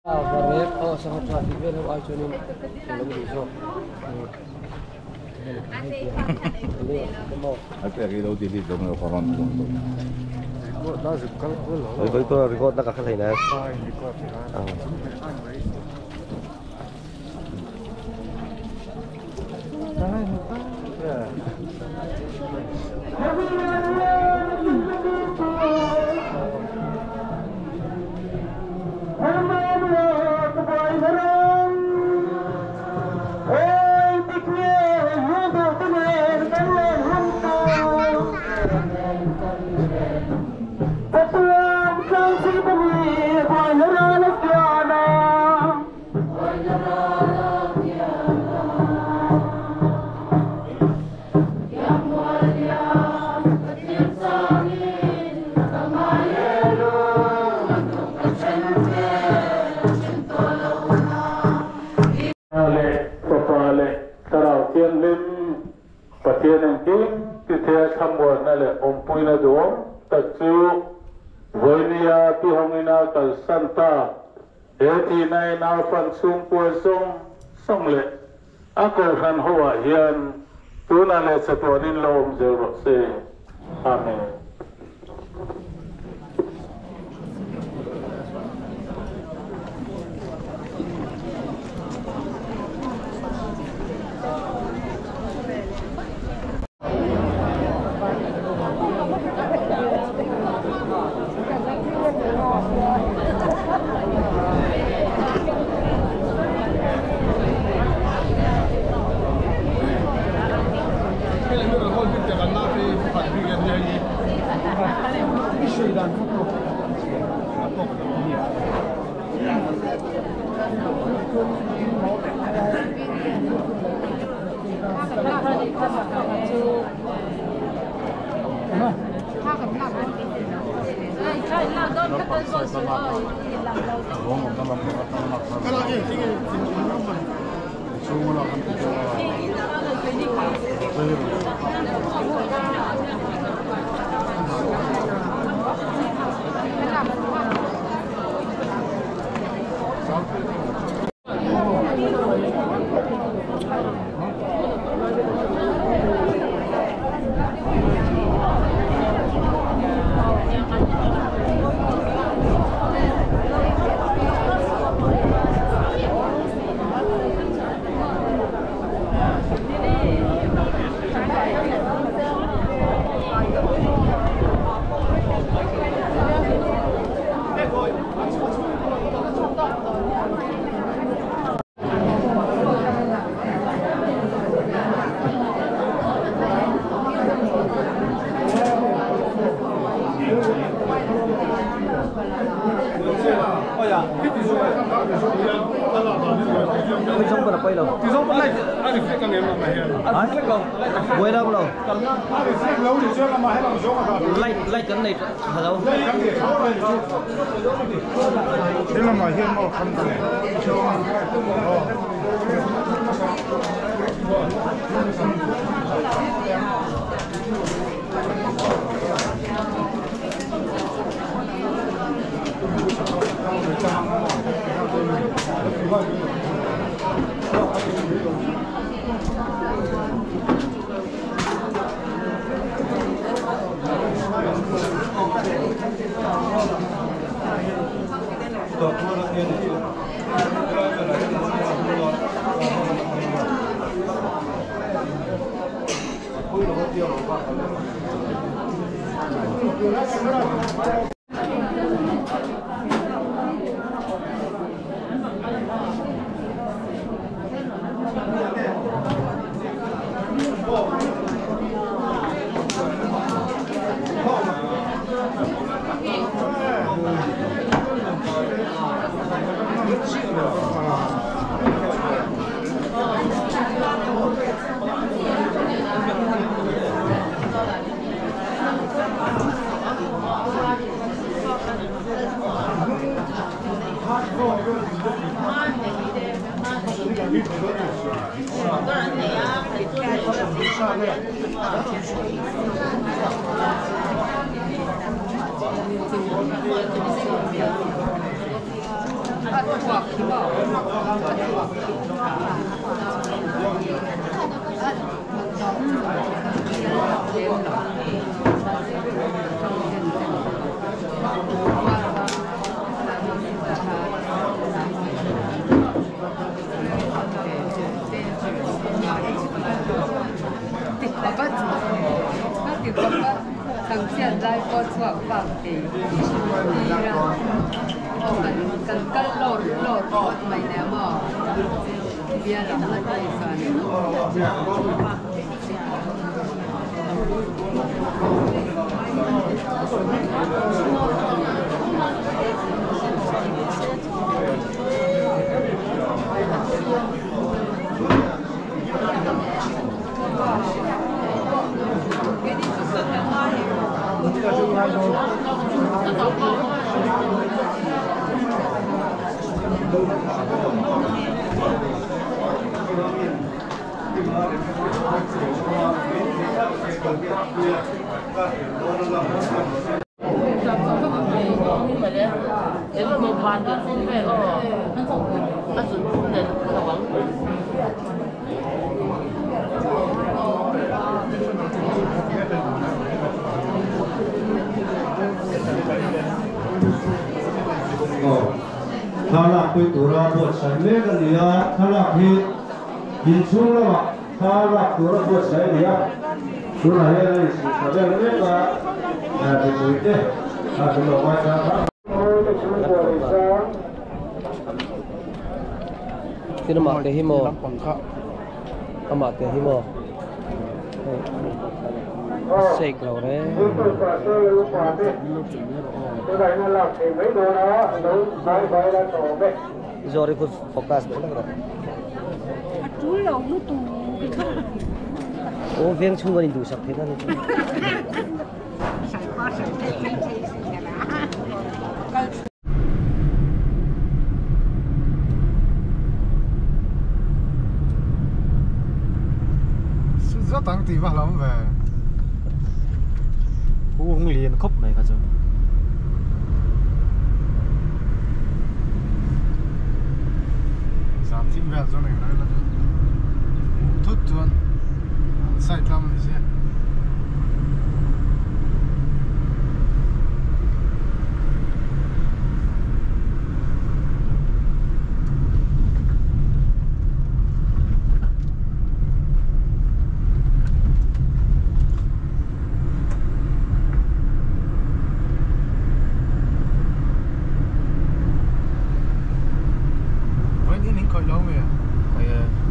Varek aw sangha tha tih vel ho ai chuanin ka lo duh zawk Record na ka khalai na. Fapa leh Thlarau Thianghlim Pathian engkim tithei a thlamuanna leh awmpuina duhawm tak chu vawinia tihawngin a kalsan ta. He thihna in a fan chhungkua zawng zawng leh a kohhran ho ah hian tunah leh chatuanin lo awm zel rawh se. Amen. Thlalak pui tura buatsaih mek a ni a, thlalak hi inchhung lamah thlalak tura buatsaih a ni a, tunah hian a inchhung tha vel mek a, mipuite a min lo ngaithla hram. Tin amah te hi maw amah te hi maw shake lo reng. Zawri khu focus deuh hlek rawh. A tul lo lutuk. Aw veng chhung an induhsak theih na ni chu. Zat ang tih va hlauhawm ve. Kung lian khawp mai kha chu. Zan thim vel chuan eng rel a chu hmuh thut chuan an side lam a ni sia. Vawiin in khawih lo nge? Khawih e.